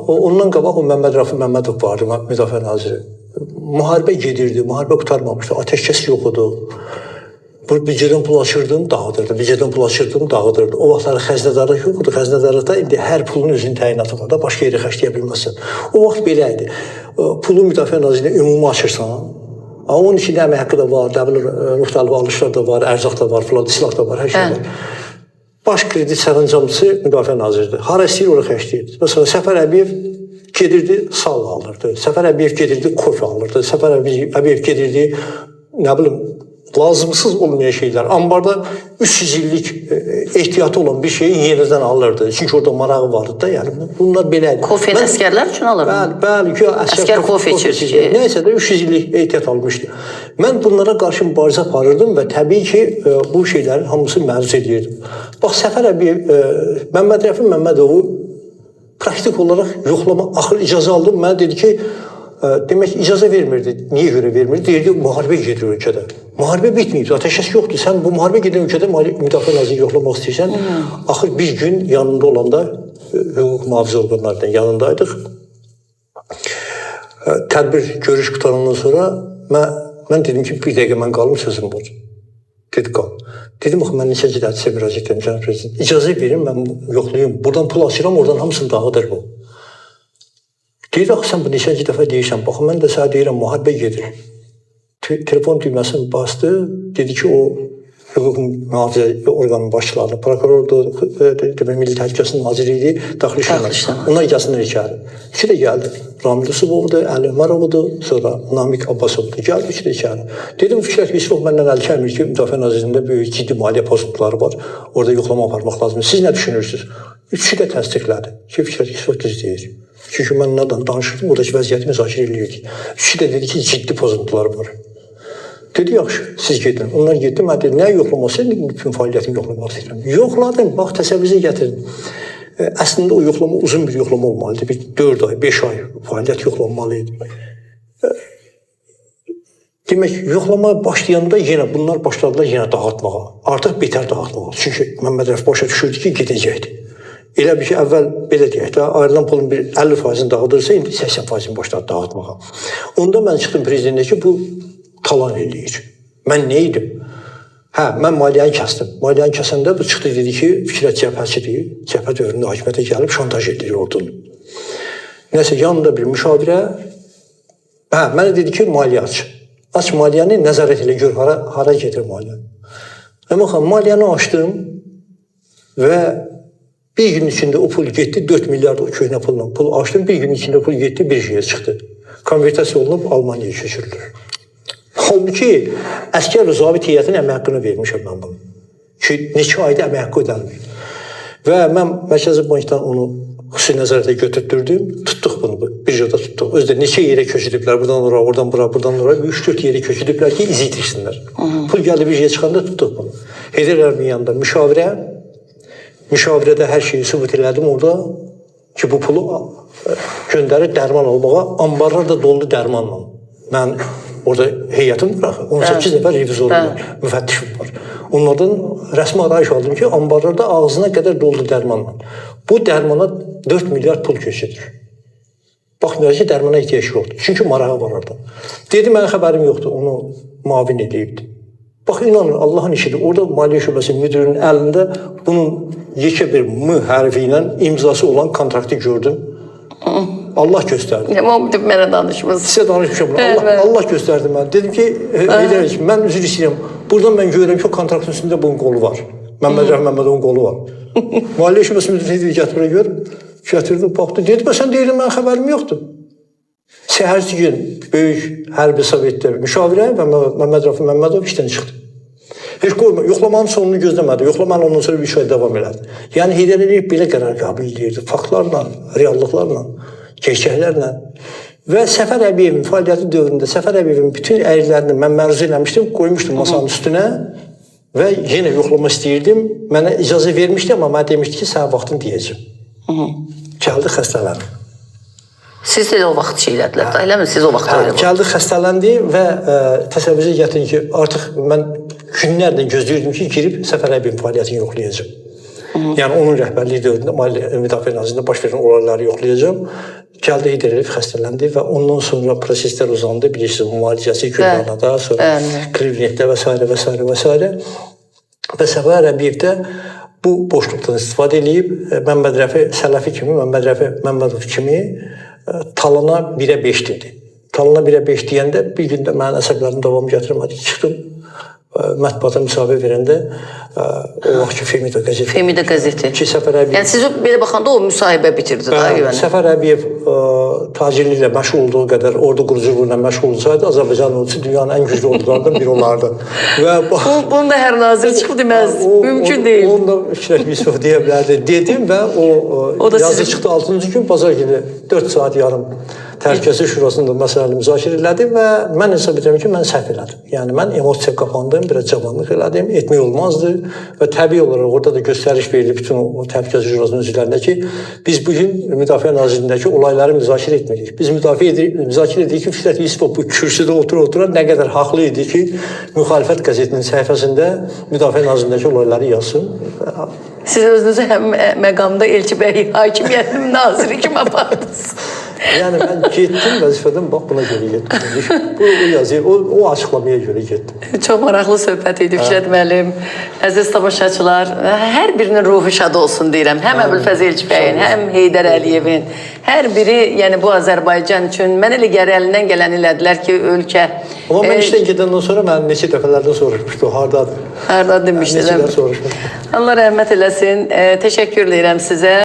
Ondan qabaq o Məmməd Rafi Məmmədov vardı, Müdafiə naziri. Müharibə gedirdi, müharibə qurtarmamışdı, atəşkəs yox idi. Bu büdcədən pul açırdım, dağıdırdı. Büdcədən pul açırdım, dağıdırdı. O vaxtlar xəzinədarlıq yox idi. Xəzinədarlıqda indi hər pulun özünün təyinatı var da, başqa yerə xərcləyə bilməzsən. O vaxt belə idi. Pulu Müdafiə Nazirliyinə ümumi açırsan, onun içində əmək haqqı da var, nə bilim, müxtəlif alışlar da var, ərzaq da var, filan, silah da var, hər şey var. Baş kredit sərəncamçısı Müdafiə Naziridir. Hara istəyir, ora xərcləyirdi. Məsələn, Səfər Əbiyev gedirdi, sal alırdı. Səfər Əbiyev gedirdi, kofe alırdı. Səfər Əbiyev gedirdi, nə bilim, lazımsız olmayan şeylər. Ambarda 300 illik ehtiyatı olan bir şeyi yenidən alırdı. Çünki orada marağı vardı da, yəni bunlar belə idi. Kofeni əsgərlər üçün alırdı. Bəli, bəli, ki, Əsgər kofe içir. Nəysə də 300 illik ehtiyat almışdı. Mən bunlara qarşı mübarizə aparırdım və təbii ki, bu şeylərin hamısını məruz edirdim. Bax, Səfər Əbiyev, Məmməd Rəfi Məmmədovu praktik olaraq yoxlama, axır icazə aldım. Mənə dedi ki, demək icazə vermirdi. Niyə görə vermirdi? Deyirdi, müharibə gedir ölkədə. Müharibə bitməyib, atəşkəs yoxdur. Sən bu müharibə gedən ölkədə Müdafiə Naziri yoxlamaq istəyirsən. Axır bir gün yanında olanda hüquq mühafizə orqanlarından yanındaydıq. Tədbir görüş qurtarandan sonra mən dedim ki, bir dəqiqə mən qalım, sözüm var. Dedi, qal. Dedim, axı mən neçənci dəfə sizə müraciət edirəm, cənab prezident. İcazə verin, mən yoxlayım. Buradan pul açıram, oradan hamısını dağıdır bu. Deyir, axı sən bu neçənci dəfə deyirsən, baxın, mən də sənə deyirəm, müharibə gedir. Telefon düyməsini bastı, dedi ki, o hüquq mühafizə orqanının başçılarını, prokurordur, demək, Milli Təhlükəsizlik Naziri idi, Daxili İşlər Naziri. Onlar gəlsinlər içəri. İki də gəldi. Ramil Yusubovdur, Əli Ömərovdur, sonra Namiq Abbasovdur. Gəldi iki də içəri. Dedim, Fikrət Yusubov məndən əl çəkmir ki, Müdafiə Nazirliyində böyük ciddi maliyyə pozuntuları var. Orada yoxlama aparmaq lazımdır. Siz nə düşünürsünüz? Üçü də təsdiqlədi ki, Fikrət Yusubov düz deyir. Çünki mən onlarla danışırdım, oradakı vəziyyəti müzakirə eləyirdik. Üçü də dedi ki, ciddi pozuntular var. Dedi, yaxşı, siz gedin. Onlar getdi, mən dedim, nə yoxlaması? Bütün fəaliyyətimi yoxlamaq istəyirəm. Yoxladım, bax, təsəvvürünüzə gətirdim. Əslində o yoxlama uzun bir yoxlama olmalı idi. Bir 4 ay, 5 ay fəaliyyət yoxlanmalı idi. Demək, yoxlama başlayanda yenə bunlar başladılar yenə dağıtmağa. Artıq betər dağıtmağa. Çünki Məmməd Rəfi başa düşürdü ki, gedəcəkdi. Elə bir ki, əvvəl belə deyək də, ayrılan pulun bir 50%-ni dağıdırsa, indi 80%-ni başladı dağıtmağa. Onda mən çıxdım prezidentə ki, bu talan eləyir. Mən nə idim? Hə, mən maliyyəni kəsdim. Maliyyəni kəsəndə bu çıxdı dedi ki, Fikrət cəbhəçidir. Cəbhə dövründə hakimiyyətə gəlib şantaj edir ordunu. Nəsə yanında bir müşavirə, hə, mənə dedi ki, maliyyə aç. Aç maliyyəni, nəzarət elə, gör hara gedir maliyyə. Amma xan, maliyyəni açdım və bir gün içində o pul getdi, 4 milyard o köhnə pulla pul açdım, bir gün içində pul getdi, bir şeyə çıxdı. Konvertasiya olunub Almaniyaya köçürülür. Halbuki əskər və zabit heyətinin əmək haqqını vermişəm mən bunu. Ki, neçə ayda əmək haqqı ödənmir. Və mən Mərkəzi Bankdan onu xüsusi nəzarətə götürtdürdüm, tutduq bunu, birjada tutduq. Özü də neçə yerə köçürüblər, buradan ora, oradan bura, buradan ora, 3-4 yerə köçürüblər ki, izi itirsinlər. Pul gəldi birjaya çıxanda tutduq bunu. Heydər Əliyevin yanında müşavirədə hər şeyi sübut elədim orada ki, bu pulu göndərir dərman almağa, ambarlar da doldu dərmanla. Mən orada heyətim var axı, 18 nəfər revizorum var, müfəttişim var. Onlardan rəsmi arayış aldım ki, ambarlarda ağzına qədər doldu dərmanla. Bu dərmana 4 milyard pul köçürür. Baxmayaraq ki, dərmana ehtiyac yoxdur. Çünki marağı var orada. Dedi, mənim xəbərim yoxdur, onu müavin eləyibdi. Bax, inanın, Allahın işidir. Orada Maliyyə Şöbəsi müdürünün əlində bunun yekə bir M hərfi ilə imzası olan kontraktı gördüm. Allah göstərdi. Amma o mənə danışmısınız. Sizə danışmışam bunu. Allah göstərdi mənə. Dedim ki, Heydər əli, mən üzr istəyirəm. Buradan mən görürəm ki, o kontraktın üstündə bunun qolu var. Məmməd Rəfi Məmmədovun qolu var. Maliyyə Şöbəsi müdürü dedi, gətir bura gör. Gətirdi, baxdı. Dedi, bəs sən deyirdin, mənim xəbərim yoxdur. Səhərsi gün böyük hərbi sovetdə müşavirə və Məmməd Rafi Məmmədov işdən çıxdı. Heç qoyma, yoxlamanın sonunu gözləmədi. Yoxlamanın ondan sonra 3 ay davam elədi. Yəni Heydər Əliyev belə qərar qəbul edirdi. Faktlarla, reallıqlarla, gerçəklərlə. Və Səfər Əbiyevin fəaliyyəti dövründə Səfər Əbiyevin bütün əyrilərini mən məruz eləmişdim, qoymuşdum masanın üstünə və yenə yoxlama istəyirdim. Mənə icazə vermişdi, amma mənə demişdi ki, sənə vaxtını deyəcəm. Gəldi, xəstələndi. Siz də o vaxt şey elədilər, da, eləmi? Siz o vaxt Hə, elə gəldi, xəstələndi və təsəvvürünüzə gətirin ki, artıq mən günlərlə gözləyirdim ki, girib Səfər Əbiyevin fəaliyyətini yoxlayacağam. Yəni onun rəhbərliyi dövründə Maliyyə Müdafiə Nazirliyində baş verən olayları yoxlayacağam. Gəldi Heydər Əliyev xəstələndi və ondan sonra proseslər uzandı. Bilirsiniz, müalicəsi Gülbanada, sonra Klivlenddə və s. və s. və s. Və Səfər Əbiyev də bu boşluqdan istifadə eləyib Məmməd Rəfi Sələfi kimi, Məmməd Rəfi Məmmədov kimi talana 1-ə 5 dedi. Talana 1-ə 5 deyəndə bir gündə mənim əsəblərim davam gətirmədi. Çıxdım mətbuata müsahibə verəndə o vaxtki Femida qəzeti. Femida qəzeti. Ki Səfər Əbiyev. Yəni siz belə baxanda o müsahibə bitirdi da Bəli, yəni. Səfər Əbiyev tacirliklə məşğul olduğu qədər ordu quruculuğu ilə məşğul olsaydı, Azərbaycan ordusu dünyanın ən güclü ordularından biri olardı. Və Bunu da hər nazir çıxıb deməz. Mümkün deyil. Onu da Fikrət Yusuf deyə bilərdi. Dedim və o O da yazı sizin- çıxdı 6-cı gün, bazar günü 4 saat yarım Təhlükəsizlik Şurasında məsələni müzakirə elədi və mən hesab edirəm ki, mən səhv elədim. Yəni mən emosiya qapandım, biraz cavanlıq elədim, etmək olmazdı və təbii olaraq orada da göstəriş verildi bütün o Təhlükəsizlik Şurasının üzvlərinə ki, biz bu gün Müdafiə Nazirliyindəki olayları müzakirə etmirik. Biz müzakirə edirik ki, Fikrət Yusifov bu kürsüdə otura-otura nə qədər haqlı idi ki, Müxalifət qəzetinin səhifəsində Müdafiə Nazirliyindəki olayları yazsın. Siz özünüzü həm məqamda Elçi bəy hakimiyyətinin naziri kimi apardınız. Yəni mən getdim vəzifədən, bax buna görə getdim. Bu o yazı, o açıqlamaya görə getdim. Çox maraqlı söhbət idi Fikrət müəllim. Əziz tamaşaçılar, hər birinin ruhu şad olsun deyirəm. Həm Əbülfəz Elçi bəyin, həm Heydər Əliyevin. Hər biri, yəni bu Azərbaycan üçün mən elə gəlir əlindən gələni elədilər ki, ölkə Amma mən işdən gedəndən sonra mən neçə dəfələrdən soruşmuşdu, hardadır? Harda demişdilər. Neçə dəfə soruşmuşdu. Allah rəhmət eləsin. Təşəkkür edirəm sizə.